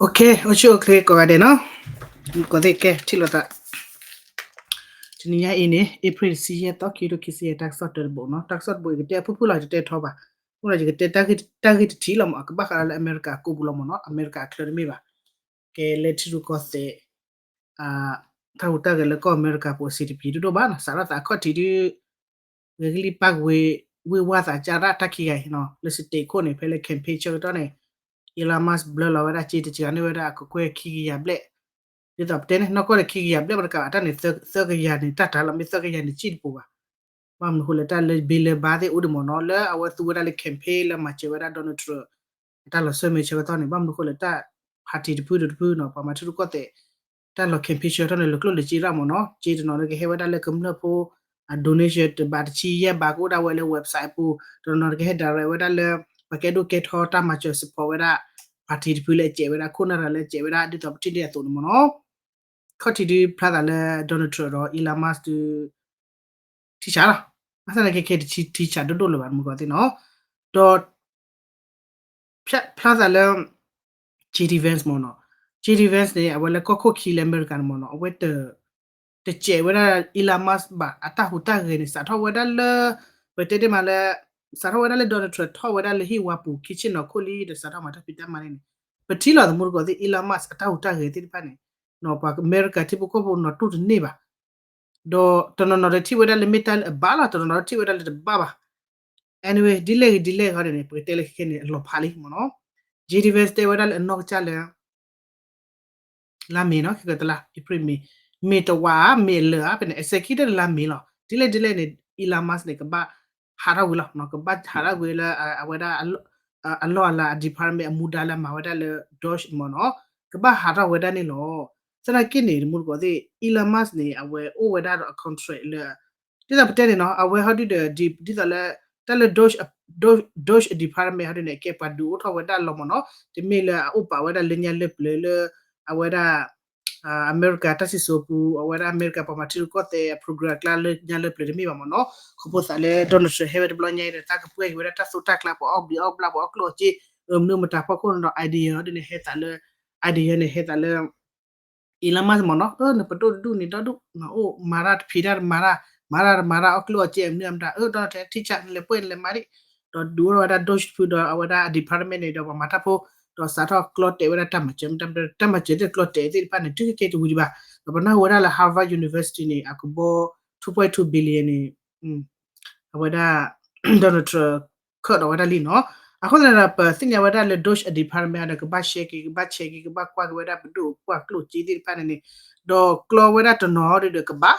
အိၣ်ဆူၣ်အိၣ်ချ့ကိးဂၤဒဲးနီၤ, ကိးသ့ၣ်ကဲထံၣ်လိာ်သး တနံၤညါအံၤန့ၣ် April တဆံယဲၢ်သီ ခံကထိခံဆံယဲၢ် တၢ်ကစီၣ်တၢတဘိနီၤ, တၢ်ကစီၣ်တဘိအံၤ ယကတဲအဖုၣ်ဖုၣ်လီၤ ယတတဲထီဘၣ်, မ့ၢ်ဒီးယကတဲတၢ်ဂ့ၢ်တထံးလီၤမး, အကဘၣ်ဃးလၢအမဲရကၤအကိာ်ပူၤလီၤမးနီၤ, အမဲရကၤအချၢတမ့ၢ်ဘၣ်, ကဲလၢထံရူၢ်ကီၢ်သဲး တၢ်ဟူးတၢ်ဂဲၤလၢကီၢ်အမဲရကၤပူၤအစံးတပံၤဒိၣ်ဒိၣ်ဘၣ်နီၤ, စးထီၣ်သးအခီၣ်ထံးဒုး ဂဲၤကလံၣ်ပၢ်ဝ့ၤဝါသးကၢ်ရၣ်တၢ်ခံဂၤအံၤနီၤ, လၢ state ခိၣ်န့ၣ် ဖဲလၢ campaign ဆၢကတီၢ်န့ၣ် Elon Musk ဘျၢလီၤဝဲဒၣ်စ့တစှၤန့ၢ်ဝဲဒၣ်အကကွဲၢ်ခံကယၤဘျဲၣ်, ဒ်သိးပတဲန့ၣ် နီၢ်ကီၢ်န့ၣ် ခံကယၤဘျဲၣ်ပတကးဘၣ်, တၢ်န့ၣ် သၢကယၤန့ၣ် တၢ်တၢ်လီၤ, မ့ၢ်သၢကယၤန့ၣ် စံၣ်တပူၤဘၣ်. ဘၣ်မနုၤဃိလဲၣ် တၢ်လၢဘ့လၢဘါသ့ၣ်အိၣ်ဒံးမ့ၢ်နီၤ, လၢအဝဲသူဝဲဒၣ်လၢ campaign လၢမၤစၢၤဝဲဒၣ် Donald Trump အတၢ်လီၤဆၢမ့ၢ်ဆၢကတီၢ်န့ၣ်, ဘၣ်မနုၤဃိလဲၣ် တၢ် party တဖုဒီးတဖုနီၤ, ပှၤမၤထံရူၢ်ကီၢ်သဲး တၢ်လီၤ campaign ဆၢကတီၢ်န့ၣ် လဲၤကျိၣ်လဲၤစ့ရၣ်မ့ၢ်နီၤ, စ့တနီၤန့ၣ်ကဟဲဝဲဒၣ်လၢကမျၢၢ်ဖိ အ donation တဘးတဆံယဲၢ်ဘး ကအိၣ်ဒၣ်ဝဲလၢ website အပူၤ, တနီၤနီၤန့ၣ်ကဟဲ direct ဝဲဒၣ်လၢ ပှၤကဲဒိၣ်ကဲထီတၢ်မၤစၢၤ support ဝဲဒၣ် party တဖုလၢအစဲးဝဲဒၣ် ခိၣ်နၢ်တဂၤလၢအစဲးဝဲဒၣ် ဒ်သိးပထံၣ်န့ၢ်အသိးန့ၣ်မ့ၢ်နီၤ, ခီၣ်ထံးဒုးဖျါသးလၢ Donald Trump ဒီး Elon Musk ဒုး ထံဆးလီၤ. ဘၣ်ဆၣ်သနာ်က့ခဲ တထံဆးဒိၣ်ဒိၣ်လၢၤဘၣ် မုၢ်ကီၢ်သ့ၣ်နီၤ, ဒီး ဖျါသးလၢ JD Vance မ့ၢ်နီၤ, JD Vance န့ၣ် အဝဲလၢကီၢ်ခိၣ်ခံလၢအမဲရကၤန့ၣ်မ့ၢ်နီၤ, အဝဲ တစဲးဝဲဒၣ် Elon Musk ဘၣ်, အတၢ်ဟူးတၢ်ဂဲၤန့ၣ် စးထီၣ်ဝဲဒၣ်လၢ ပတဲတ့ၢ်မးလၢ စးထီၣ်ဝဲဒၣ်လၢ Donald Trump ထီၣ်ဝဲဒၣ်လၢဟံၣ်ဝါပူၤ ခံဆ့ၣ်နီၤခိၣ်လံဒီး စးထီၣ်မၤတၢ်ဖံးတၢ်မၤန့ၣ်န့ၣ်, ပထံၣ်လီၤသမူတကိးသ့ၣ် Elon Musk အတၢ်ဟူးတၢ်ဂဲၤသ့ၣ်တဖၣ်န့ၣ် ပှၤအမဲရကၤထံဖိကီၢ်ဖိနီၤတူၢ်တန့ၢ်ဘၣ်. ဒီးတနီၤနီၤဒီးထံၣ်ဝဲဒၣ်လၢမ့ၢ်တၢ်လၢအဘၣ်လီၤ, တနီၤနီၤထံၣ်ဝဲဒၣ်လၢတဘၣ်ဘၣ်. Anyway ဒ်လဲၣ်ဂ့ၤဒ်လဲၣ်ဂ့ၤန့ၣ် ပကတဲလၢခဲခဲန့ၣ် အလီၤဖးလံမ့ၢ်နီၤ, JD Vance တဲဝဲဒၣ်လၢအနီၢ်ကစၢ်လၢ လါမ့ၤနီၤ, ခဲကတလါ April မ့ၤ, မ့ၤတဝာ်ဧါ မ့ၤအလၢာ်ဧါ ဖဲန့ၣ် အစဲးခံတၢၢ်လၢလါမ့ၤလီၤ. ဒ်လဲၣ်ဒ်လဲၣ်န့ၣ် Elon Musk န့ၣ် ကဘၣ်ဟးထီၣ်ဝံၤလီၤ, ကဘၣ်ဟးထီၣ်ဝံၤလၢ အဝဲဒၣ် အလီၢ်အလၤအ department အမူဒါလၢမၤဝဲဒၣ်လၢ Doge မ့ၢ်နီၤ, ကဘၣ်ဟးထီၣ်ဝဲဒၣ်န့ၣ်လီၤ. သနာ်က့န့ၣ် တမူတကိးသ့ၣ် Elon Musk န့ၣ် အဝဲအိၣ်ဝဲဒၣ်ဒီးအ contract လၢ ဒ်သိးပတဲန့ၣ်နီၤ, အဝဲဟီဒုဒီး ဒ်သိးလၢ တၢ်လၢ Doge, Doge department ဟီဒုန့ၣ် အကဲပှၤဒုးအိၣ်ထီၣ်ဝဲဒၣ်လီၤမ့ၢ်နီၤ, တမ့ၢ်လၢအအိၣ်ပာ်ဝဲဒၣ်လၢညါလၢပျၢၤလၢ အဝဲဒၣ် အမဲရကၤတၢ်စံၣ်စိၤပူၤ အဝဲဒၣ်အမဲရကၤပှၤမၤထံရူၢ်ကီၢ်သဲးအ program အကျါလၢညါလၢပျၢၤတမ့ၢ်ဘၣ်မ့ၢ်နီၤ, ခီဖျိသးလၢ Donald Trump ဟဲဝဲတဘျီညါအံၤဒီး တၢ်ကပှဲၤက့ၤဝဲဒၣ်တၢ်သိၣ်တၢ်ကျါ ပှၤအီၣ်ဘျံးအီၣ်ဘျၣ် ပှၤအီၣ်ကျိၣ်အီၣ်စ့ မနုၤမတၤဖီခိၣ်န့ၣ်ဒီး idea ဟီဒုန့ၣ် ဟဲသးလၢ idea န့ၣ် ဟဲသးလၢ Elon Musk မ့ၢ်နီၤ, အၢ နပဒိၣ်တဒူၣ်န့ၣ် ဒီဒူၣ် နအိၣ်မၤတၢ်တဖံးတၢ်တမၤတၢ် မၤတၢ်တမၤတၢ် အီၣ်ကျိၣ်အီၣ်စ့ မနုၤအမတၤ အၢ ဒီးနထဲထံၣ်ဆၣ် နလဲၤပှဲၤနလဲၤမၤဒံး ဒီးဒုးအိၣ်ထီၣ်ဝဲဒၣ် Doge တဖုဒီးအဝဲဒၣ်အ department န့ၣ်ဒီးပှၤမၤတၢ်ဖိ ဒီးစးထီၣ်ကျီတဲာ်ဝဲဒၣ်တၢ်မၤစၢၤ တၢ်မၤစၢၤသ့ၣ်ကျီတဲာ်သ့ၣ်တဖၣ်န့ၣ် တုၤခဲကဲတဝံၤဒံးဘၣ်, ဒီးပနၢ်ဟူဝဲဒၣ်လၢ Harvard University န့ၣ် အကဘီ two point two billion န့ၣ် အဝဲဒၣ် Donald Trump ခၢၣ်ဒီးဝဲဒၣ်လံနီၤ, အဃိသတးဒီး ပသ့ၣ်ညါဝဲဒၣ်လၢ Doge အ department ဒီး ကဘၣ် share က့ၤ ကဘၣ် share က့ၤ ကဘၣ်ကွၢ်က့ၤဝဲဒၣ်ပဒိၣ်ပှၢ်ကျိၣ်စ့သ့ၣ်တဖၣ်န့ၣ်န့ၣ်, ဒီးကျီဝဲဒၣ်တနီၤဒီးကဘၣ်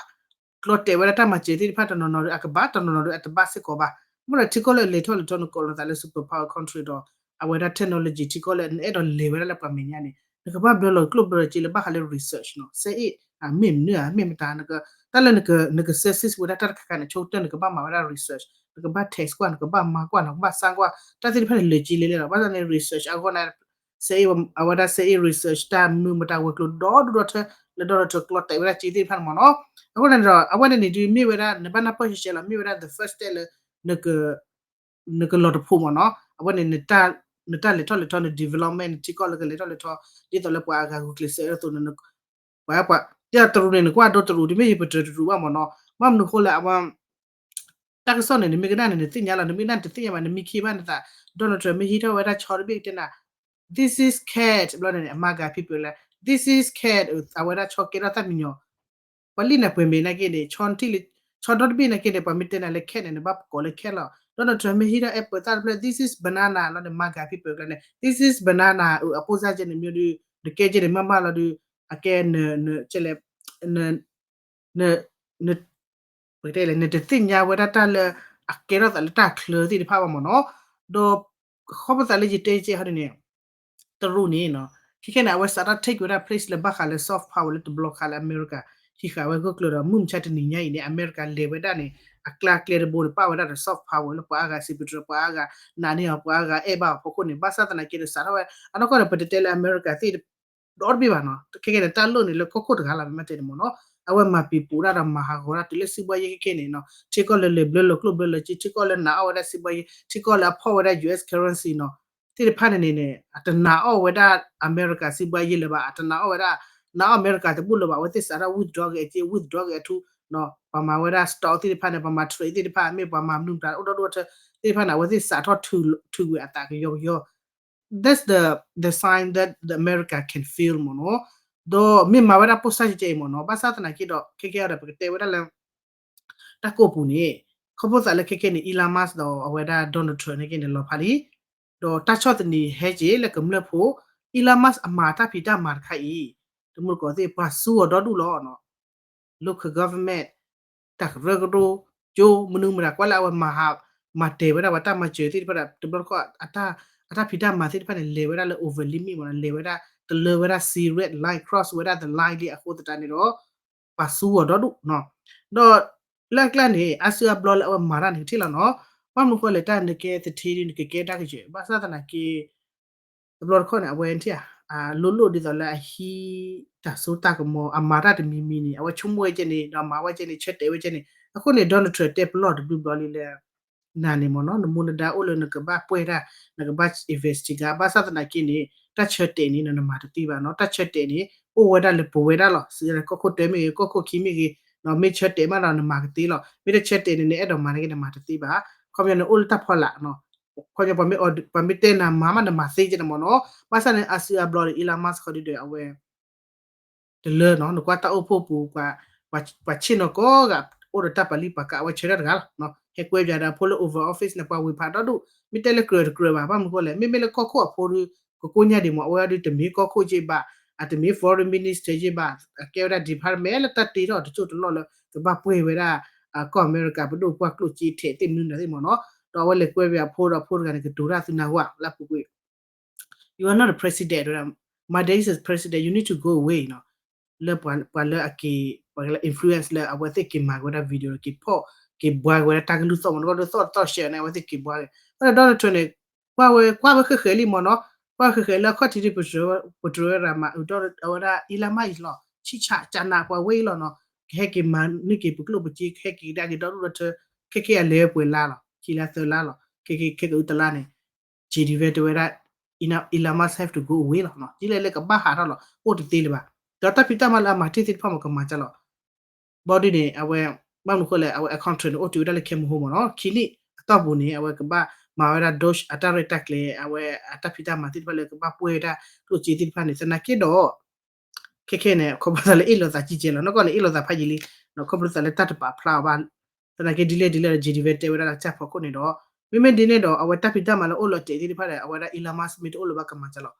ကျီတဲာ်ဝဲဒၣ်တၢ်မၤစၢၤသ့ၣ်တဖၣ်တနီၤနီၤဒီးအကဘၣ် တနီၤနီၤဒီးအတဘၣ်စ့ၢ်ကီးဘၣ်, မ့ၢ်ဒီးထံကီၢ်လၢလဲၤထီၣ်လဲၤထီနကိးလီၤသးလၢ superpower country ဒီး အဝဲဒၣ် technology ထံကီၢ်လၢနအဲၣ်ဒိးလဲၤဝဲဒၣ်လၢပှၤမဲာ်ညါန့ၣ် နကဘၣ်ဘျၢလီၤကျိၣ်ဘျၢလီၤစ့လၢဘၣ်ဃးလၢ research နီၤ, စဲအ့ၣ် မ့ၢ်မနုၤဧါ မ့ၢ်မတၤ တၢ်လၢနက success ဝဲဒၣ်တၢ်တခါခါန့ၣ် ဆိကတၢၢ်နကဘၣ်မၤဝဲဒၣ် research, နကဘၣ် test ကွၢ် နကဘၣ်မၤကွၢ် နကဘၣ်စမ်းကွၢ် တၢ်သ့ၣ်တဖၣ်န့ၣ်လၢာ်က့လဲၣ်လဲၣ်လီၤ, ဘၣ်ဆၣ်န့ၣ် research အဂီၢ်န့ၣ် စဲအ့ၣ် အဝဲဒၣ် စဲအ့ၣ် research တၢ်မနုၤမတၤဝဲၤကျိၤဒီဒူၣ်ဒီထၢ လၢ Donald Trump ကျီတဲာ်ဝဲဒၣ်စ့သ့ၣ်တဖၣ်န့ၣ်မ့ၢ်နီၤ, အဃိန့ၣ်ဒီး အဝဲန့ၣ်န့ၣ်ဒုးမ့ၢ်ဝဲဒၣ် နဘၣ်နၢ်ပၢၢ်ရှဲရှဲလီၤ မ့ၢ်ဝဲဒၣ် the first step လၢ နကလီၤတဖိးမ့ၢ်နီၤ, အဝဲန့ၣ် နတၢ်လဲၤထီၣ်လဲၤထီ န development နထံကီၢ်လၢကလဲၤထီၣ်လဲၤထီ ဒ်သိးလၢပှၤအဂၤဂုာ်ကျဲးစၢးအသိးန့ၣ်, ပှၤ ပှၤ တၢ်တရူးန့ၣ် နကွၢ်ဒိတရူး တမ့ၢ်ယပတရူးဘၣ်မ့ၢ်နီၤ, ဘၣ်မနုၤဃိလၢအဝဲ တၢ်ကစီၣ်န့ၣ် နမ့ၢ်ကနၣ်န့ၣ် နသ့ၣ်ညါလီၤ, နမ့ၢ်ကနၣ်န့ၣ် တသ့ၣ်ညါဘၣ်, နမ့ၢ်ခံဘၣ်နသး, Donald Trump မ့ၢ်ဟံးထီၣ်ဝဲဒၣ်ဆီတဘ့ၣ်ကတဲနၤ This is cat ဘျီန့ၣ် MAGA people လၢ This is cat အဝဲဒၣ်ဆီကဲထီၣ်တၢ်မံညီၤ ပှၤလံၣ်နၤပှဲၤမ့ၢ်နာ်က့န့ၣ် ဆီထံၣ်လံ ဆီဒီတဘ့ၣ်နာ်က့န့ၣ် ပှၤမ့ၢ်တဲနၤလၢ cat န့ၣ် နဘၣ်ကိးလၢ cat လီၤ. Donald Trump မ့ၢ်ဟံးထီၣ် apple သၣ်တဖျၢၣ် this is banana လီၤန့ၣ် MAGA people ကျါန့ၣ် this is banana အပိၢ်စၢ်ကဲန့ၣ် မ့ၢ်ဒုး နကဲကဲန့ၣ် မ့ၢ်မ့ၢ်လီၤဒုး အကဲ န န န ပကတဲလဲၣ် နတသ့ၣ်ညါဝဲဒၣ်တၢ်လၢအကဲထီၣ်သးလၢတၢ်ချၢသ့ၣ်တဖၣ်ဘၣ်မ့ၢ်နီၤ, ဒီး ဃီပသးလၢယတဲကဲဟီဒ်န့ၣ် တရူးန့ၣ်နီၤ ခဲခဲန့ၣ် အဝဲစးထီၣ် take ဝဲဒၣ် place လၢဘၣ်ဃးလၢ soft power လၢတဘျီခါလၢအမဲရကၤ ဟံးဃာ်ဝဲဂၢၢ်ကျၢၤဒီး မုၢ်မဆါတနံၤညါအံၤန့ၣ် အမဲရကၤလဲၤဝဲဒၣ်န့ၣ် အကျါကျဲတဘိန့ၣ် ပာ်ဝဲဒၣ်ဒီး soft power လၢပှၤအါဂၤစံးပတြၢၤ ပှၤအါဂၤနာ်န့ၢ်အီၤ ပှၤအါဂၤအဲၣ်ဘၣ်အီၤဖီခိၣ်န့ၣ် ဘၣ်ဆၣ်သနာ်က့ဒီး စးထီၣ်ဝဲ အနီၢ်ကီၢ်န့ၣ် ပတတဲလၢအမဲရကၤသ့ၣ် ဒီတဘ့ၣ်ဘၣ်နီၤ, ခဲကဲန့ၣ် တၢ်လိၣ်န့ၣ်လၢကီၢ်ခိၣ်တဂၤလီၤ မ့ၢ်တဲန့ၣ်မ့ၢ်နီၤ, အဝဲမၤပံၤပူၤဒၣ်ဒီးမၤဟးဂီၤဒၣ်တုၤလၢစံးဘှါယဲခဲကဲန့ၣ်နီၤ, ထံကီၢ်လၢလဲၤဘျၢလီၤကျိၣ်ဘျၢလီၤစ့ ထံကီၢ်လၢနာ်အီၣ်ဝဲဒၣ်စံးဘှါယဲ ထံကီၢ်လၢအဖီၣ်ဝဲဒၣ် US currency နီၤ, သ့ၣ်တဖၣ်န့ၣ်န့ၣ် အတနာ်အီၣ်ဝဲဒၣ်အမဲရကၤစံးဘှါယဲလၢၤဘၣ်, အတနာ်အီၣ်ဝဲဒၣ်, နာ်အီၣ်အမဲရကၤတဘူၣ်လၢၤဘၣ်, အဝဲသ့ၣ်စးထီၣ် withdraw က့ၤအက့ withdraw က့ၤအထူ, ပှၤမၤဝဲဒၣ် stock သ့ၣ်တဖၣ်န့ၣ် ပှၤမၤ trade သ့ၣ်တဖၣ် မ့ၢ်ပှၤမၤမနုၤမတၤ အိၣ်ဒီဒူၣ်ထၢ သ့ၣ်တဖၣ်န့ၣ် အဝဲသ့ၣ်စးထီၣ်ထုးကွံာ်အသးကယီကယီ That's the, the sign that the America can feel မ့ၢ်နီၤ. ဒီးမ့ၢ်မၤဝဲဒၣ်ပိၢ်စၢ်ကဲအံၤမ့ၢ်နီၤ, ဘၣ်ဆၣ်သနာ်က့ဒီး ခဲကဲအံၤဒီး ပကတဲဝဲဒၣ်လၢ တၢ်ကိၢ်ပူၤန့ၣ် ခီဖျိသးလၢခဲကဲန့ၣ် Elon Musk ဒီးအဝဲဒၣ် Donald Trump န့ၣ်က့န့ၣ် လီၤဖးလံ. ဒီးတၢ်ဆီၣ်သနံးဟဲက့ၤလၢကမျၢၢ်ဖိ Elon Musk အမၤတၢ်ဖံးတၢ်မၤတခါအံၤ တမူတကိးသ့ၣ် ပှၤစူအီၤဒီဒူၣ်လီၤ. local government တၢ်ကရၢကရိ ကၠိမနုၤမတၤ ကွၢ်လၢအဝဲမၤဟး မၤတဲာ်ဝဲဒၣ်ပှၤတၢ်မၤစၢၤသ့ၣ်တဖၣ်ဒီး တဘျီတခီၣ် အတၢ်ဖံးတၢ်မၤသ့ၣ်တဖၣ်န့ၣ် လဲၤဝဲဒၣ်လၢ over limit မ့ၢ်နီၤ, လဲၤဝဲဒၣ် တလၢဝဲဒၣ် sea red line, cross ဝဲဒၣ် the line လံအဃိသတးန့ၣ်ဒီး ပှၤစူအီၤဒီဒူၣ်နီၤ. ဒီးလၢအကျါန့ၣ် အါစုအါဘျီလၢအဝဲမၤတၢ်န့ၣ်ကထံၣ်လီၤနီၤ. ဘၣ်မနုၤဃိလဲၣ် တၢ်နကဲသထ့ဒ်နကကဲတၢ်ကယဲၢ် ဘၣ်ဆၣ်သနာ်က့ တဘျီတခီၣ်န့ၣ် အဝဲထံၣ်ဧါ လိၣ်လိၣ်ဒ်သိးလၢအဟံးတၢ်စိတၢ်ကမီၤ အမၤတၢ်တမံၤမံၤန့ၣ် အဝဲဆိကမိၣ်ဝဲကဲန့ၣ် ဒီးမၤဝဲကဲန့ၣ် ဆၢတဲာ်ဝဲကဲန့ၣ် အဃိန့ၣ် Donald Trump တဲပလီၢ်တဘျုးဘျီလံလၢ နၤန့ၣ်မ့ၢ်နီၤ နမူနဒါအိၣ်လၢနကဘၣ်ပှဲၢ်တၢ် နကဘၣ် investigate ဘၣ်ဆၣ်သနာ်က့န့ၣ် တၢ်ဆၢတဲာ်န့ၣ် နမၤတသ့ဘၣ်နီၤ, တၢ်ဆၢတဲာ်န့ၣ် အိၣ်ဝဲဒၣ်လၢပဝဲဒၣ်လီၤ. စံးကီၢ်ခိၣ်တၢမ့ၢ်ဂ့ၤ ကီၢ်ခိၣ်ခံမ့ၢ်ဂ့ၤ မ့ၢ်ဆၢတဲာ်မးဒီးနမၤကသ့လီၤ. မ့ၢ်တဆၢတဲာ်န့ၣ် နအဲၣ်ဒိးမၤန့ၣ်က့ နမၤတသ့ဘၣ်. ခီပညီန့ၣ်အိၣ်လၢတၢ်ဖီလာ်နီၤ ခီပညီ ပှၤမ့ၢ်တဲနၤမၤမး နမၤသ့ကဲန့ၣ်မ့ၢ်နီၤ. ဘၣ်ဆၣ်န့ၣ် အါစုအါဘျီဒီး Elon Musk ခီဒုဒီး အဝဲ တလၢနီၤ နကွၢ်တၢ်အိၣ်ဖှိၣ်ပူၤ ပှၤဆ့ၣ်နီၤကိးဂၤ အိၣ်ဒီးတၢ်ပာ်လုၢ်ပာ်ကး အဝဲဆၢထၢၣ်တဂၤလီၤ. ဟဲကွဲပၠးဒီးအဖိလၢ Oval Office န့ၣ် ပှၤဝ့ၤဖးဒီဒူၣ် မ့ၢ်တဲလၢကြၢးတကြၢးဘၣ် ဘၣ်မနုၤဃိလဲၣ် မ့မ့ၢ်လၢကီၢ်ခိၣ်အဖိဒီး ကကိညၢ်ဒံးမ့ၢ် အဝဲဒုးတမ့ၢ်ကီၢ်ခိၣ်က့ဘၣ်, အတမ့ၢ် foreign minister က့ဘၣ်, အကဲဝဲဒၣ် department လၢတၢ်တ့ထီၣ်တစိၢ်တလီၢ်လၢ ကဘၣ်ပှဲၢ်ဝဲဒၣ် ကီၢ်အမဲရကၤပဒိၣ်ပှၢ်ကျိၣ်စ့ထဲးသ့ၣ်မနုၤန့ၣ်သ့ၣ်မ့ၢ်နီၤ. ဒီးအဝဲလဲၤကွဲပၠးအဖိဒီးအဖိတဂၤန့ၣ် ကတိၤတၢ်သုနၢ်ဟူလၢအပူၤကွံာ် You are not a president တဲဝဲဒၣ် My dad is a president, you need to go away နီၤ. လၢပှၤလၢအက့ၤ ပှၤလၢ influence လၢအဝဲသ့ၣ်က့ၤမၤက့ၤဝဲဒၣ် video က့ၤဖီၣ် က့ၤဘှါက့ၤဝဲဒၣ်တၢ်ကလုၢ်သီၣ်မ့ၢ်နီၤ, ကီၢ်ဒုးသီၣ်တသီၣ်ရှဲန့ၣ် အဝဲသ့ၣ်က့ၤဘှါက့ၤ. ဒီး Donald Trump န့ၣ် ကွၢ်ဝဲကွၢ်ဝဲဃဲးဃဲးလံမ့ၢ်နီၤ, ကွၢ်ဃဲးဃဲးလၢအခီၣ်ထံးဒ် ပတြၢၤဝဲဒၣ်မး အဝဲဒၣ် Elon Musk အံၤလီၤ, ဆံၣ်ဆးကနးပှၤဝဲအံၤလီၤနီၤ, ကဟဲက့ၤမၤန့ၢ်က့ၤပကျိၣ်ပစ့ ကဟဲက့ၤကဒါက့ၤဒီဒူၣ်ဒီထၢ, ခဲကဲအလဲၤပှဲၤလါလီၤ, ခံလါသၢလါလီၤ, ခဲကဲခဲကအုတလါန့ၣ် J D Vance တဲဝဲဒၣ် Elon Musk have to go away လီၤ, ဒ်လဲၣ်လၢကဘၣ်ဟးထီၣ်လီၤ, အိၣ်တသ့လၢၤဘၣ်, ဒီးတၢ်ဖံးတၢ်မၤလၢအမၤတ့ၢ်သ့ၣ်တဖၣ်မ့ၢ်ကမၤကၢ်လီၤ. ဘီဒ်န့ၣ် အဝဲ ဘၣ်မနုၤဃိလဲၣ် အဝဲအ contract န့ၣ် အိၣ်တုၤဝဲဒၣ်လၢခဲမုဟိမ့ၢ်နီၤ, ခံနံၣ်အတီၢ်ပူၤန့ၣ် အဝဲကဘၣ်မၤဝဲဒၣ် Doge အတၢ်ရဲၣ်တၢ်ကျဲၤ အဝဲအတၢ်ဖံးတၢ်မၤသ့ၣ်တဖၣ်လၢကဘၣ်ပှဲၢ်ဝဲဒၣ်ကျိၣ်စ့သ့ၣ်တဖၣ်န့ၣ် သနာ်က့ဒီး ခဲခဲန့ၣ် ခီဖျိသးလၢအ့ၣ်လိာ်သးကံကဲလီၤ, နီၢ်ကီၢ်န့ၣ် အ့ၣ်လိာ်သးဖးယံာ်လံ, ခီဖျိသးလၢတၢ်တပာ်ဖျါအီၤဘၣ်, သနာ်က့ဒ်လဲၣ်ဒ်လဲၣ်ဒီး J D Vance တဲဝဲဒၣ်လၢကစၢ်ဖီခိၣ်န့ၣ်ဒီး မ့မ့ၢ်ဒ်န့ၣ်ဒီး အဝဲတၢ်ဖံးတၢ်မၤလၢအိၣ်လီၤတဲာ်သ့ၣ်တဖၣ်ဒီး အဝဲဒၣ် Elon Musk မ့ၢ်တအိၣ်လၢၤဘၣ်ကမၤကၢ်လီၤ.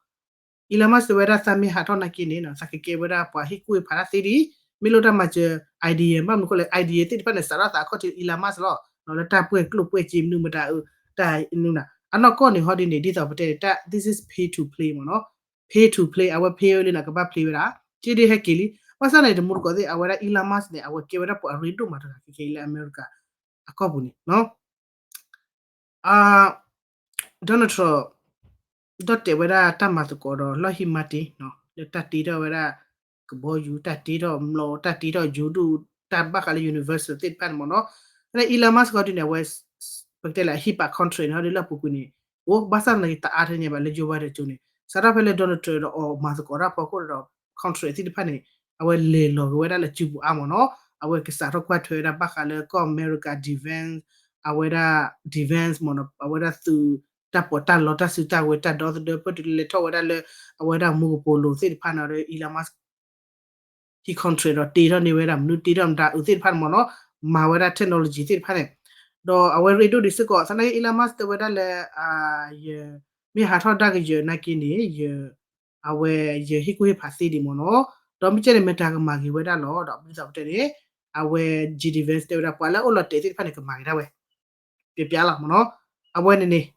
Elon Musk တဲဝဲဒၣ်သးမ့ၢ်ဟးထီၣ်နာ်က့န့ၣ် သးကကဲဝဲဒၣ်ပှၤဟ့ၣ်ကူၣ်ဟ့ၣ်ဖးတၢ်သ့ဒံး, မ့ၢ်လိၣ်တၢ်မၤစၢၤ idea ဘၣ်မနုၤဃိလဲၣ် idea သ့ၣ်တဖၣ်န့ၣ် စးထီၣ်သးအခီၣ်ထံး Elon Musk လီၤ, လၢတၢ်ပှဲၢ်ကျိၣ်ပှဲၢ်စ့မနုၤမတၤအု တၢ်နုၤနၤ အနီၢ်ကီၢ်န့ၣ် ဟီဒ်န့ၣ် ဒ်သိးပတဲန့ၣ် တၢ် this is pay to play မ့ၢ်နီၤ, pay to play အဝဲ pay ဝဲလံန့ၣ် ကဘၣ် play ဝဲဒၣ် က့ဒ်ဟဲက့ၤလံ, ဘၣ်ဆၣ်န့ၣ် တမူတကိးသ့ၣ် အဝဲဒၣ် Elon Musk န့ၣ် အဝဲကဲဝဲဒၣ်ပှၤအရ့ဒိၣ်မးတဂၤခဲခဲအံၤလၢအမဲရကၤ အကီၢ်ပူၤန့ၣ် Donald Trump ဒီးတဲဝဲဒၣ်တၢ်မၤသကိးဒီးလီၢ်ဟံၣ်မါတ့ၢ် လၢတၢ်တ့ထီၣ်ဝဲဒၣ် ကဘီယူၤ တၢ်တ့ထီၣ်မျိာ် တၢ်တ့ထီၣ်ယိၤဒုၣ် တၢ်ဘၣ်ဃးလၢ universal သ့ၣ်တဖၣ်န့ၣ်မ့ၢ်နီၤ, ဖဲန့ၣ် Elon Musk ဟီဒ်န့ၣ် အဝဲ ပကတဲလၢအဟံၣ်ပာ် contract န့ၣ် ဟီဒ်လၢအပူၤကွံာ်န့ၣ် အိၣ် ဘၣ်ဆၣ်သနာ်က့ တအါထဲန့ၣ်ဘၣ်လၢ Joe Biden ကၠိန့ၣ် စးထီၣ်ဖဲလၢ Donald Trump ဒီးအီၤမၤသကိးတၢ်ဖီခိၣ်ဒီး contract သ့ၣ်တဖၣ်န့ၣ် အဝဲလဲၤလီၤက့ၤဝဲဒၣ်လၢစုပူၤအါမ့ၢ်နီၤ, အဝဲကစးထီၣ်ကွၢ်ထွဲဝဲဒၣ်ဘၣ်ဃးလၢကီၢ်အမဲရကၤ defense အဝဲဒၣ် defense မ့ၢ်နီၤ, အဝဲဒၣ်သုး တၢ်ပီးတၢ်လီတၢ်စုတၢ်ဝဲၤတၢ်ဒီသဒၢ ဖဲတုၤလၢလဲၤထီၣ်ဝဲဒၣ်လၢ အဝဲဒၣ်မူကပိာ်လိၤသ့ၣ်တဖၣ်န့ၣ်ဒီး Elon Musk ဟံၣ် contract ဒီးတ့ထီၣ်န့ၢ်ဝဲဒၣ်မနုၤ တ့ထီၣ်မတၤအုးသ့ၣ်တဖၣ်န့ၣ်မ့ၢ်နီၤ, မၤဝဲဒၣ် technology သ့ၣ်တဖၣ်န့ၣ်, ဒီးအဝဲရ့ဒိၣ်ဒံးစ့ၢ်ကီး သနာ်က့ Elon Musk တဲဝဲဒၣ်လၢ ယမ့ၢ်ဟးထီၣ်ဒါကယၢၤနာ်က့န့ၣ် ယ အဝဲယဟ့ၣ်ကူၣ်ဟ့ၣ်ဖးသ့ဒံးမ့ၢ်နီၤ, ဒီးမ့ၢ်ကဲန့ၣ် မတၤကမၤဂ့ၤဝဲဒၣ်လီၤ ဒီးဒ်သိးပတဲန့ၣ် အဝဲ J D Vance တဲဝဲဒၣ် ပှၤလၢအအိၣ်လီၤတဲာ်သ့ၣ်တဖၣ်န့ၣ် ကမၤဂ့ၤဒၣ်ဝဲ ပျဲပျဲလီၤမ့ၢ်နီၤ, အဝဲန့ၣ်န့ၣ်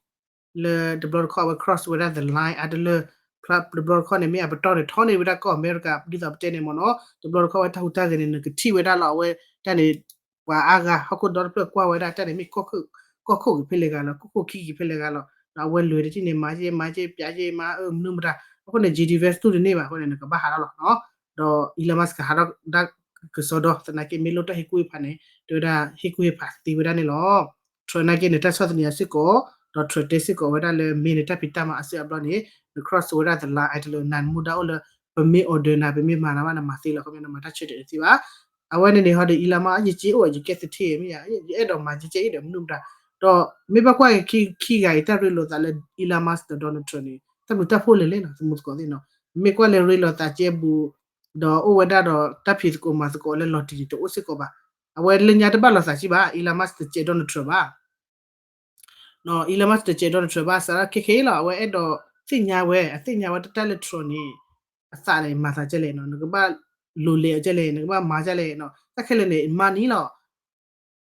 လၢတဘျီတခီၣ် အဝဲ cross ဝဲဒၣ် the line အါတလၢ တဘျီတခီၣ်န့ၣ် မ့ၢ်အပတီၢ်န့ၣ် ထီန့ၢ်ဝဲဒၣ်ကီၢ်အမဲရကၤ ဒ်သိးပတဲန့ၣ်မ့ၢ်နီၤ, တဘျီတခီၣ်ဝဲတၢ်ဟူးတၢ်ဂဲၤန့ၣ် နကထံၣ်ဝဲဒၣ်လီၤ အဝဲတၢ်န့ၣ် ပှၤအါဂၤ ဟီၣ်ခိၣ်ဒီတဖျၢၣ်ကွၢ်ဝဲဒၣ်တၢ်န့ၣ် မ့ၢ်ကီၢ်ခိၣ်က့ၤဖဲလဲၣ်ဂၤလီၤ ကီၢ်ခိၣ်ခံက့ၤဖဲလဲၣ်ဂၤလီၤ, ဒီးအဝဲလဲၤတထံၣ်န့ၣ် မၤက့ၤမၤက့ၤ ပျဲက့ၤမၤအၢမနုၤမတၤ, အဃိန့ၣ် J D Vance တူၢ်တန့ၢ်ဘၣ်အဃိန့ၣ် နကဘၣ်ဟးထီၣ်လီၤနီၤ, ဒီး Elon Musk ကဟးထီၣ်ဒါကစီဒီ သနာ်က့မ့ၢ်လိၣ်တၢ်ဟ့ၣ်ကူၣ်ဟ့ၣ်ဖးန့ၣ် တဲဝဲဒၣ်ဟ့ၣ်ကူၣ်ဟ့ၣ်ဖးသ့ဝဲဒၣ်န့ၣ်လီၤ, Trump နာ်က့န့ၣ် တၢ်ဆီၣ်သနံးအီၤစ့ၢ်ကီး, ဒီး ဒီး Trump တဲစ့ၢ်ကီးဝဲဒၣ်လၢမ့ၢ်နတၢ်ဖံးတၢ်မၤအစုအဘျီန့ၣ် န cross ဝဲဒၣ် the line အတလၢနၤနမူဒါအိၣ်လၢ ပမ့ၢ် order နၤ ပမ့ၢ်မၤနၤဘၣ် နမၤတၢ်ဆၢတဲာ်တသ့ဘၣ်. အဝဲန့ၣ်န့ၣ်ဟီဒီး Elon Musk ယက့အိၣ် ယကဲသထ့မ့ၢ်ယါ ယအဲၣ်ဒိးမၤကကဲအံၤဒီးမနုၤမတၤ ဒီးမ့ၢ်ဘၣ်ကွၢ်က့ၤခံဂၤအံၤတၢ်ရ့လိာ်သးလၢ Elon Musk ဒီး Donald Trump န့ၣ် တၢ်ဘျုးတၢ်ဖှိၣ်လဲၣ်လဲၣ်နီၤ သမူသကိးသ့ၣ်နီၤ မ့ၢ်ကွၢ်လၢရ့လိာ်သးကဲဘူး ဒီးအိၣ်ဝဲဒၣ်ဒီးတၢ်ဖံးသကိးမၤသကိးလၢလီၤတံၢ်န့ၣ် တအိၣ်စ့ၢ်ကီးဘၣ်. အဝဲလၢညါတဘၣ်လိာ်သးကံဘၣ် Elon Musk တစဲး Donald Trump ဘၣ် Elon Musk တစဲး Donald Trump ဘၣ် စးထီၣ်ခဲခဲအံၤလီၤ အဝဲအဲၣ်ဒိးသ့ၣ်ညါဝဲ အသ့ၣ်ညါဝဲတၢ်လၢ Trump န့ၣ် အသးန့ၣ် မၤသးကဲလဲၣ်နီၤ နကဘၣ်လိၤလဲၤအီၤကဲလဲၣ် နကဘၣ်မၤကဲလဲၣ်နီၤ တၢ်ခဲလၢာ်န့ၣ် money လီၤ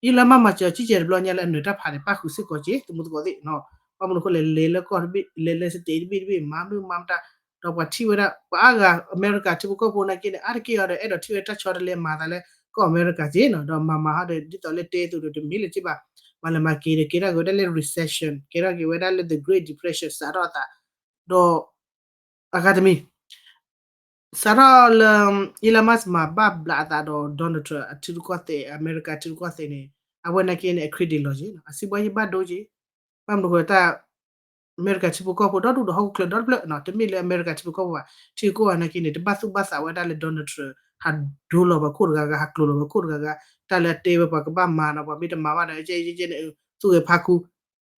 Elon Musk မၤစၢၤအီၤ ကံကဲတဘျီညါလၢအနၢၤတၢ်ဖးန့ၣ် ပၣ်ဃုာ်စ့ၢ်ကီးက့ သမူသကိးသ့ၣ်နီၤ ဘၣ်မနုၤအဃိလဲၣ် လဲၤလၢကီၢ်တဘ့ၣ် လဲၤလၢ state တဘ့ၣ်တဘ့ၣ် မၤမနုၤမၤမတၤ ဒီးပှၤထံၣ်ဝဲဒၣ် ပှၤအါဂၤအမဲရကၤထံဖိကီၢ်ဖိနာ်က့န့ၣ် အါတက့ၢ်အီၤဒီး အဲၣ်ဒိးထံၣ်ဝဲတၢ်ဆီတလဲမၤသးလၢ ကီၢ်အမဲရကၤက့နီၤ ဒီးမၤမၤဟီဒီး ဒ်သိးလၢတဲသိးဒီး တမ့ၢ်လၢၤက့ဘၣ် မၤလၢမၤက့ၤဒီး ကဲထီၣ်က့ၤဝဲဒၣ်လၢ recession ကဲထီၣ်က့ၤဝဲဒၣ်လၢ the Great Depression စးထီၣ်အသး ဒီး အဂၤတမံၤ စးထီၣ်လၢ Elon Musk မၤဘၣ်ဘျးအသးဒီး Donald Trump အထံရူၢ်ကီၢ်သဲး အမဲရကၤထံရူၢ်ကီၢ်သဲးန့ၣ် အဝဲနာ်က့န့ၣ် အ credit လီၤက့ၤ အစံးဘှါယံၤဘၣ်ဒိက့ၤ ဘၣ်မနုၤအဃိတၢ် အမဲရကၤထံဖိကီၢ်ဖိဒီဒူၣ်ဒီးဟီၣ်ခိၣ်ချၢဒီတဖျၢၣ် တမ့ၢ်လၢအမဲရကၤထံဖိကီၢ်ဖိဘၣ် ထံကီၢ်နာ်က့န့ၣ် တဘၣ်သူၣ်ဘၣ်သးဝဲဒၣ်လၢ Donald Trump ဟးဒိလီၤပှၤခိၣ်တဂၤဂၤ ဟးကျိၤလီၤပှၤခိၣ်တဂၤဂၤ တၢ်လၢအတဲဝဲပှၤကဘၣ်မၤဒီး ပှၤမ့ၢ်တမၤဘၣ်ဒီး ကဲကဲကဲန့ၣ် သူၣ်ဂဲၤဖးခူ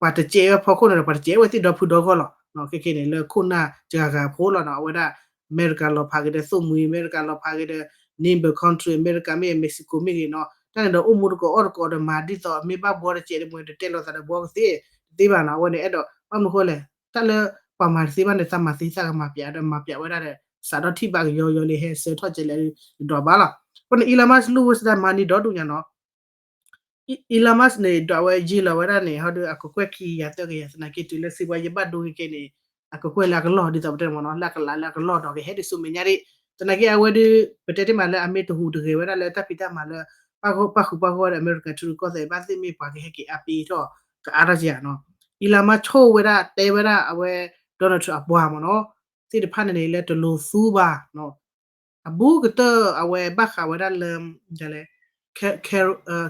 ပှၤတစဲးဝဲဖီခိၣ်န့ၣ်ဒီး ပှၤတစဲးဝဲသ့ၣ်ဒီဖုဒီဂီၢ်လီၤ. ခဲကနံၣ်န့ၣ် လၢခိၣ်နၢ်တဂၤဂၤဖိလီၤနီၤ အဝဲဒၣ် အမဲရကၤလီၤဖးက့ၤဒီးသိၣ်မှံၤ အမဲရကၤလီၤဖးက့ၤဒီး neighbor country အမဲရကၤမ့ၢ် Mexico မ့ၢ်ဂ့ၤနီၤ တၢ်န့ၣ်ဒီးအိၣ်မူတကိးအီၣ်တကိးဒီးမၤဒ်သိးအမ့ၢ်ဘၣ်ဘှီတစဲးတမှဲၤဒီးတဲလိာ်သးဒီးဘှီကသ့ တသ့ဘၣ်နီၤ အဝဲန့ၣ်အဲၣ်ဒိး ဘၣ်မနုၤဃိလဲၣ် တၢ်လၢပှၤမၤတသ့ဘၣ်န့ၣ် သးမၤသ့သးကမၤပၠးဒီး မၤပၠးဝဲဒၣ်ဒီး စးထီၣ်ထံၣ်ဘၣ်ကယီယီလံ ဟဲဆၢထီၣ်ကဲလဲၣ် တဒိးဘၣ်လီၤ. အဃိန့ၣ် Elon Musk လူၢ်ဝဲစဒၣ်မၤနံၤဒီဒူၣ်ညါနီၤ Elon Musk န့ၣ် ဒွးဝဲယံာ်လီၤဝဲဒၣ်န့ၣ် ဟီဒီး အကကွဲၢ်ခံကယၤသၢကယၤ သနာ်က့တုၤလၢစံးဘှါယံၤဘၣ်ဒိက့ၤကဲန့ၣ် အကကွဲၢ်လၢအကလီၢ်ဒ်သိးပတဲမ့ၢ်နီၤ လၢအကလးလၢအကလီၢ်ဒီးကဟဲဒ်ဆူမဲာ်ညါဒၣ် သနာ်က့အဝဲဒုး ပတဲတ့ၢ်မးလၢအမ့ၢ်တဟူးတဂဲၤဝဲဒၣ်လၢတၢ်ဖံးတၢ်မၤလၢ ပၣ်ဃုာ်ပၣ်ဃုာ်ဝဲဒီး အမဲရကၤထံရူၢ်ကီၢ်သဲးဘၣ်သ့ၣ်မ့ၢ်ပှၤကဟဲက့ၤအါပ့ၤထီၣ် ကအါထီၣ်ကယၤနီၤ Elon Musk ဆိၣ်ဝဲဒၣ်တဲဝဲဒၣ်အဝဲ Donald Trump အပှၤမ့ၢ်နီၤ သ့ၣ်တဖၣ်န့ၣ်န့ၣ် လၢတလိၤသူဘၣ်နီၤ အဘူးကတၢၢ်အဝဲဘၣ်ဃးဝဲဒၣ်လၢ လဲ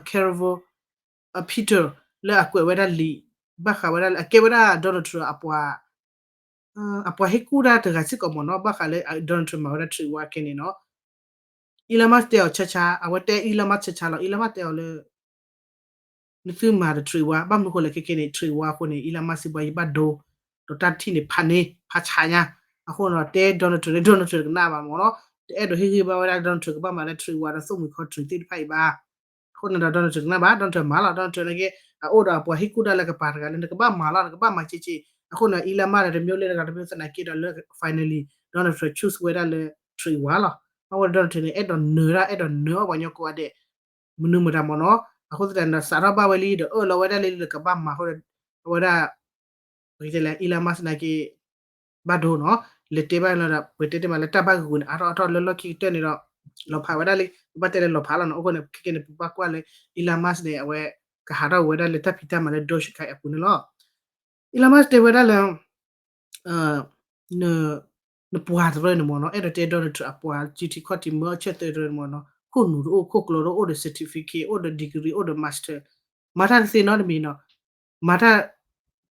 Carol Peter လၢအကွဲးဝဲဒၣ်လံာ် ဘၣ်ဃးဝဲဒၣ်လၢအကဲဝဲဒၣ် Donald Trump အပှၤ အပှၤဟ့ၣ်ကူၣ်တၢ်တဂၤစ့ၢ်ကီးမ့ၢ်နီၤ ဘၣ်ဃးလၢ Donald Trump မၤဝဲဒၣ် trade war ခဲန့ၣ်နီၤ Elon Musk တဲအီၤဆါဆါ အဝဲတဲ Elon Musk ဆါဆါလီၤ Elon Musk တဲအီၤလၢ နသုမၤဒီး trade war ဘၣ်မနုၤဃိလဲၣ် ခဲခဲန့ၣ် trade war အဃိန့ၣ် Elon Musk စံးဘှါယံၤဘၣ်ဒိ ဒီးတၢ်ထံၣ်န့ၣ်ဖးန့ၢ် ဖးဆါညါ အဃိန့ၣ်တဲ Donald Trump န့ၣ် Donald Trump တကနၣ်ဘၣ်မ့ၢ်နီၤ တအဲၣ်ဒိးဟ့ၣ်ဂံၢ်ဘါဝဲဒၣ် Donald Trump ကဘၣ်မၤလၢ trade war ဒီးသိၣ်မှံၤ country သ့ၣ်တဖၣ်အံၤဘၣ် အဃိန့ၣ်ဒီး Donald Trump တကနၣ်ဘၣ် Donald Trump မၤလီၤ Donald Trump နာ်က့ အအိၣ်ဒီးအပှၤဟ့ၣ်ကူၣ်တၢ်လၢကပၤတဂၤလၢ နကဘၣ်မၤလီၤ နကဘၣ်မၤက့က့ အဃိန့ၣ် Elon Musk ဒီးတမံၤလၢတဂၤတမံၤသနာ်က့ဒီးလၢ finally Donald Trump choose ဝဲဒၣ်လၢ trade war လီၤ အဝဲ Donald Trump န့ၣ် အဲၣ်ဒိးနၢၤဒၣ် အဲၣ်ဒိးနၢၤအီၣ်ပှၤကညီကိးဂၤဒဲး မနုၤမတၤမ့ၢ်နီၤ အဃိသတးန့ၣ်ဒီး စးထီၣ်ဘၣ်ဝဲလံဒီး အၢၣ်လီၤဝဲဒၣ်လံဒီးကဘၣ်မၤအဃိဒီး အဝဲဒၣ် ပကတဲလဲၣ် Elon Musk နာ်က့ ဘၣ်ဒိနီၤ လဲၤတဲဘၣ်လီၤဒီး ပတဲတ့ၢ်မးလၢတၢ်ဘၣ်ဂုာ်န့ၣ် အါထီၣ်အါထီၣ်လၢလီၢ်ခံကတၢၢ်န့ၣ်ဒီး လီၤဖးဝဲဒၣ်လံ ပဘၣ်တဲလၢလီၤဖးလီၤနီၤ အဃိန့ၣ် ခဲကနံၣ်န့ၣ် ပဘၣ်ကွၢ်လၢ Elon Musk န့ၣ် အဝဲ ကဟးထီၣ်ဝဲဒၣ်လၢတၢ်ဖံးတၢ်မၤလၢ Dogecoin အပူၤန့ၣ်လီၤ Elon Musk တဲဝဲဒၣ်လၢ နပှၤတရၢန့ၣ်မ့ၢ်နီၤ အဲၣ်ဒိးတဲ Donald Trump အပှၤ စုထံခီၣ်ထံးမၢအဆၢၣ်သၢတရၢန့ၣ်မ့ၢ်နီၤ ခိၣ်နူာ်တအိၣ် ခိၣ်ကျိတအိၣ်ဒီး certificate အိၣ်ဒီး degree အိၣ်ဒီး master မၤတၢ်တသ့နီတမံၤနီၤ မၤတၢ်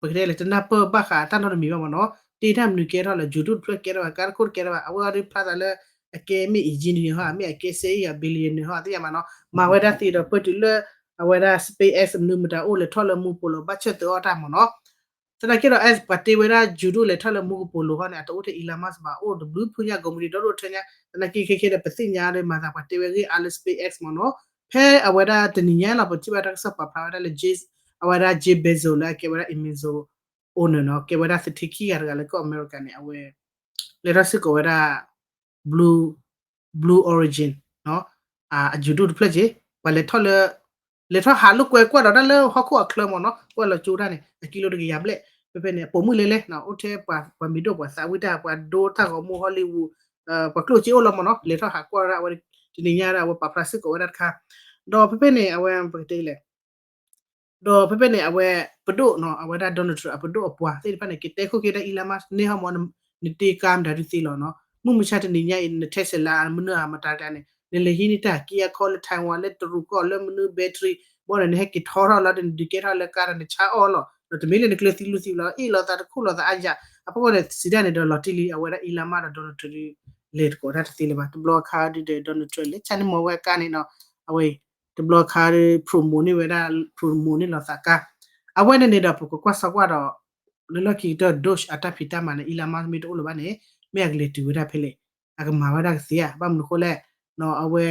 ပကတဲလဲၣ် တနၢ်ပၢၢ်ဘၣ်ဃးတၢ်နီတမံၤဘၣ်မ့ၢ်နီၤ တ့တၢ်မနုၤကဲထီၣ်လဲၣ် ယူၤဒိၣ်တဖျၢၣ်ကဲထီၣ်ဘၣ် ကါတခိၣ်တကဲထီၣ်ဘၣ် အဝဲအီၤဒုးဖျါသးလၢ အကဲမ့ၢ် engineer ဟီ မ့ၢ်အကဲစ့အံၤ billionaire ဟီ သ့ၣ်ညါမ့ၢ်နီၤ မၤဝဲဒၣ်သ့ဒီးပၢၢ်တုၤလၢ အဝဲဒၣ် SpaceX မနုၤမတၤအိၣ်လဲၤထီၣ်လၢမူပူၤလီၤ ဘၣ်ဆၢၣ်သၢအီၣ်တၢ်မ့ၢ်နီၤ သနာ်က့ဒီး as ပှၤတ့ဝဲဒၣ် ယူၤဒိၣ်လဲၤထီၣ်လၢမူကပိာ်လိၤဟီန့ၣ် အတအိၣ်ထဲ Elon Musk ဘၣ် အိၣ်တဘျုးဖုညါ ကုမ္ပဏီဒီဒိၣ်ထၢညါ သနာ်က့ခဲခဲဒီး ပသ့ၣ်ညါဒီးမၤသးပှၤတ့ဝဲဂ့ၢ်အါလၢ SpaceX မ့ၢ်နီၤ ဖဲအဝဲဒၣ်တနံၤညါလီၤ ပထံၣ်ဘၣ်တၢ်ကစီၣ်ပာ်ဖျါဝဲဒၣ်လၢ အဝဲဒၣ် Jeff Bezos လၢအကဲဝဲဒၣ် Amazon owner နီၤ ကဲဝဲဒၣ်သထ့ခံဂၤတဂၤလၢကီၢ်အမဲရကၤန့ၣ် အဝဲ လဲၤထီၣ်စ့ၢ်ကီးဝဲဒၣ် Blue Blue Origin နီၤ အယူၤဒိၣ်တဖျၢၣ်က့ ပှၤလဲၤထီၣ်လၢ လဲၤထီၣ်ဟးလိာ်ကွဲကွၢ်ဒီးတၢ်လၢဟီၣ်ခိၣ်အချၢမ့ၢ်နီၤ ကွၢ်လီၤကၠိတၢ်န့ၣ် အကံလိတကယၤဘျဲၣ် ဖဲဖဲန့ၣ် အပိာ်မုၣ်လဲၤလဲၤ အိၣ်ထဲပှၤမံၤဒိၣ်ပှၤသးဝံၣ်တၢ် ပှၤဒိတၢ်ဂီၤမူ Hollywood ပှၤကျိၣ်စ့အိၣ်လီၤမ့ၢ်နီၤ လဲၤထီၣ်ဟးကွၢ်ဝဲဒၣ်အဝဲ တနံၤညါဒၣ်အဝဲပာ်ဖျါစ့ၢ်ကီးဝဲဒၣ်တခါ ဒီးဖဲဖဲန့ၣ် အဝဲပကတဲလဲၣ် ဒီးဖဲဖဲန့ၣ် အဝဲပဒိၣ်နီၤ အဝဲဒၣ် Donald Trump အပဒိၣ်အပှၤသ့ၣ်တဖၣ်န့ၣ် ကတဲခိၣ်က့ၤဒၣ် Elon Musk န့ၢ်ဟီမ့ၢ် နတ့ကါမတၤဒုးသ့လီၤနီၤ မုၢ်မဆါတနံၤညါအံၤ န Tesla မနုၤမတၤတဂၤန့ၣ် နလဲၤဟံးန့ၢ်တၢ်က့အခီလၢ Taiwan လၢတရူးကီၢ်လၢမနုၤ battery ဘီန့ၣ် နဟဲက့ၤထီထီၣ်လီၤဒီး နဒုးကဲထီၣ်လၢကါဒီးနဆါအီၣ်လီၤ ဒီးတမ့ၢ်လၢနကျၢၤသံလူသံလီၤ အ့ၣ်လိာ်သးတခူၣ်လိာ်သးအါယၤ အဖီခိၣ်န့ၣ် စံးဒၣ်န့ၣ်ဒီးလီၤတံၢ်လံ အဝဲဒၣ် Elon Musk ဒီး Donald Trump လဲၤတကိးတၢ်တသ့လၢၤဘၣ် တဘျီခါဒုဒီး Donald Trump လဲၤဆါန့ၢ်မီၤဝဲကါန့ၣ်နီၤ အဝဲ တဘျီခါဒု promote န့ၢ်ဝဲဒၣ် promote န့ၢ်လိာ်သးကါ အဝဲန့ၣ်န့ၣ်ဒီး ပကကွၢ်စၢကွၢ်ဒီး လၢလီၢ်ခံကတၢၢ် Doge အတၢ်ဖံးတၢ်မၤန့ၣ် Elon Musk မ့ၢ်တအိၣ်လၢၤဘၣ်န့ၣ် မ့ၢ်အကလဲၤတုၤဝဲဒၣ်ဖဲလဲၣ် အကမၤဝဲဒၣ်ကသ့ဧါ ဘၣ်မနုၤအဃိလဲၣ် အဝဲ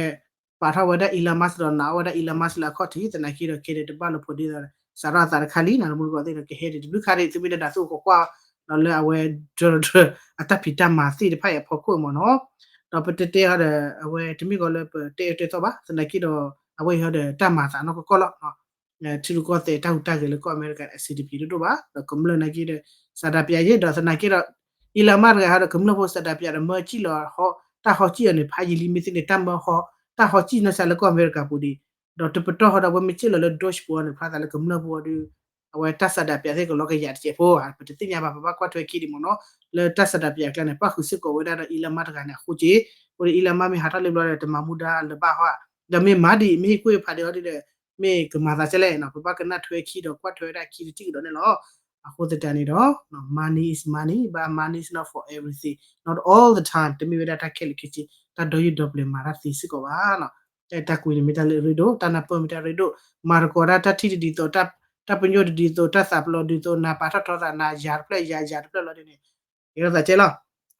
ပာ်ထီၣ်ဝဲဒၣ် Elon Musk ဒီးနာ်အီၣ်ဝဲဒၣ် Elon Musk လၢအခီၣ်ထံး သနာ်က့ဒီး ခဲန့ၣ် တဘၣ်လၢဖိဒ်သိး စးထီၣ်အသးတခါလံနီၤ တမူတကိးသ့ၣ်ဒီး ကဟဲဒံးတဘျုးခါဒံး သုမ့ၢ်တဒၣ်သုအိၣ်ကကွၢ် ဒီးလၢအဝဲ Donald Trump အတၢ်ဖံးတၢ်မၤသ့ၣ်တဖၣ်အံၤအဖီခိၣ်မ့ၢ်နီၤ ဒီးပတဲတဲဟီဒီး အဝဲတမ့ၢ်ကီးလၢပတဲအၢတဲသီဘၣ် သနာ်က့ဒီး အဝဲအံၤဟီဒီးတၢ်မၤသးနီၢ်ကီၢ်ကီၢ်လီၤ ထံရူၢ်ကီၢ်သဲးတၢ်ဟူးတၢ်ဂဲၤလၢကီၢ်အမဲရကၤန့ၣ် အဆင်တပြေဒိၣ်ဒိၣ်ဘၣ် ဒီးကမျၢၢ်နာ်က့ဒီး ဆန္ဒပြ ယဲဒီးသနာ်က့ဒီး Elon Musk တဂၤဟီဒီး ကမျၢၢ်ဖိ ဆန္ဒပြ ဒီးမၢစံၣ်လီၤ တၢ်ဟီစံၣ်အီၤန့ၣ် ဖးယံာ်လံမ့ၢ်သ့န့ၣ် တၢ်မၢဟီ တၢ်ဟီစံၣ်နီၢ်စှၤလၢကီၢ်အမဲရကၤပူၤဒံး ဒီးတပတီၢ်ဟီဒီး အဝဲမ့ၢ်စံၣ်လီၤလၢ Doge ပူၤအီၤန့ၣ် ဖျါသးလၢကမျၢၢ်ဖိအီၤဒုး အဝဲတၢ်ဆန္ဒပြသ့ၣ်ကလီကယၤတစဲးဖိ ပတသ့ၣ်ညါဘၣ် ပဘၣ်ကွၢ်ထွဲခံဒံးမ့ၢ်နီၤ လၢတၢ်ဆန္ဒပြအကျါန့ၣ် ပၣ်ဃုာ်စ့ၢ်ကီးဝဲဒၣ်ဒီး Elon Musk တဂၤန့ၣ် အဃိက့ အဃိဒီး Elon Musk မ့ၢ်ဟးထီၣ်လံဘျီဒီး တမၤမူဒါလၢၤဘၣ်ဟီ ဒီးမ့ၢ်မၤဒံး မ့ၢ်ဟ့ၣ်ကူၣ်ဟ့ၣ်ဖးဒံးအီၤဒ်ဒီး မ့ၢ်ကမၤသးကဲလဲၣ်နီၤ ပဘၣ်ကနၣ်ထွဲခံဒီးကွၢ်ထွဲဝဲဒၣ်ခံတထံၣ်ကဒီးန့ၣ်လီၤ အဃိသတးန့ၣ်ဒီး money is money but money is not for everything not all the time တမ့ၢ်ဝဲဒၣ်တၢ်ခဲလၢာ်ခဲဆ့ တၢ်ဒီယုၢ်ဒီပျဲၤမၤတၢ်သ့စ့ၢ်ကီးဘၣ်နီၤ တၢ်ကူၣ်န့ၣ်မ့ၢ်တၢ်လၢအရ့ဒိၣ် တၢ်နၢ်ပၢၢ်မ့ၢ်တၢ်ရ့ဒိၣ် မၤသကိးတၢ်တၢ်ထံၣ်တဒ်သိး တၢ်ပညိၣ်တဒ်သိး တၢ်သးပလီၢ်ဒ်သိး နၤပာ်ထီၣ်ထီသး နၤယၤတဖျၢၣ် ယၤယၤတဖျၢၣ်လီၤဒ်န့ၣ် ကဲထီၣ်သးကဲလီၤ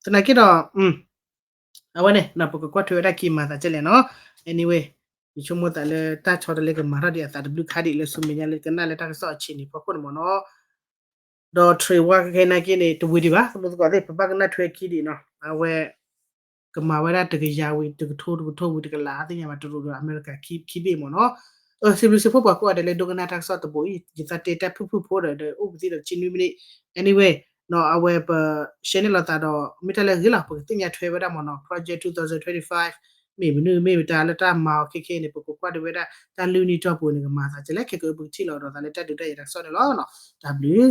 သနာ်က့ဒီး အဝဲန့ၣ် ပကကွၢ်ထွဲဝဲဒၣ်ခံမၤသးကဲလဲၣ်နီၤ anyway ယဆိကမိၣ်သးလၢတၢ်ဆီတလဲကမၤထီၣ်ဒံးအသးတဘျုးခါဒံးလၢဆူမဲာ်ညါလၢကနၣ်လၢတၢ်ကစီၣ်အဆံးန့ၣ်ဖီခိၣ်န့ၣ်မ့ၢ်နီၤ ဒီး trade war ခဲခဲနာ်က့န့ၣ် တဝံၤဒံးဘၣ် သမူသကိးသ့ၣ် ပဘၣ်ကနၣ်ထွဲခံဒံးနီၤ အဝဲ ကမၤဝဲဒၣ်တကယၤဝံၤ တကထိ တကထိဝံၤ တကလး သ့ၣ်ညါဘၣ် တရူးဒီးအမဲရကၤခံဘ့ၣ်မ့ၢ်နီၤ စံးဘျုးစံးဖှိၣ်ပှၤကိးဂၤဒဲးလၢဒိကနၣ်တၢ်ကစီၣ်တဘိအံၤ ယသးတဲတၢ်ဖုၣ်ဖုၣ်ဖိဒီး ဒီးအိၣ်ပသံဒီးတဆံနွံမံးနံး anyway နီၤ အဝဲပ share န့ၢ်လိာ်သးဒီး မ့ၢ်တၢ်လၢအဂ့ၤလီၤ ပကသ့ၣ်ညါထွဲဝဲဒၣ်မ့ၢ်နီၤ Project two thousand twenty-five မ့ၢ်မနုၤမ့ၢ်မတၤလၢတၢ်မၤအီၤခဲခဲန့ၣ် ပကကွၢ်ဒံးဝဲဒၣ် တၢ်လုၢ်နံၣ်တီၢ်ပူၤန့ၣ် ကမၤသးကဲလဲၣ် ခဲကပကထံၣ်လိာ်ဒီးသးလၢတၢ်ဒုးတၢ်ယၤတၢ်ကစီၣ်န့ၣ်လီၤ တၢ်ဘျုး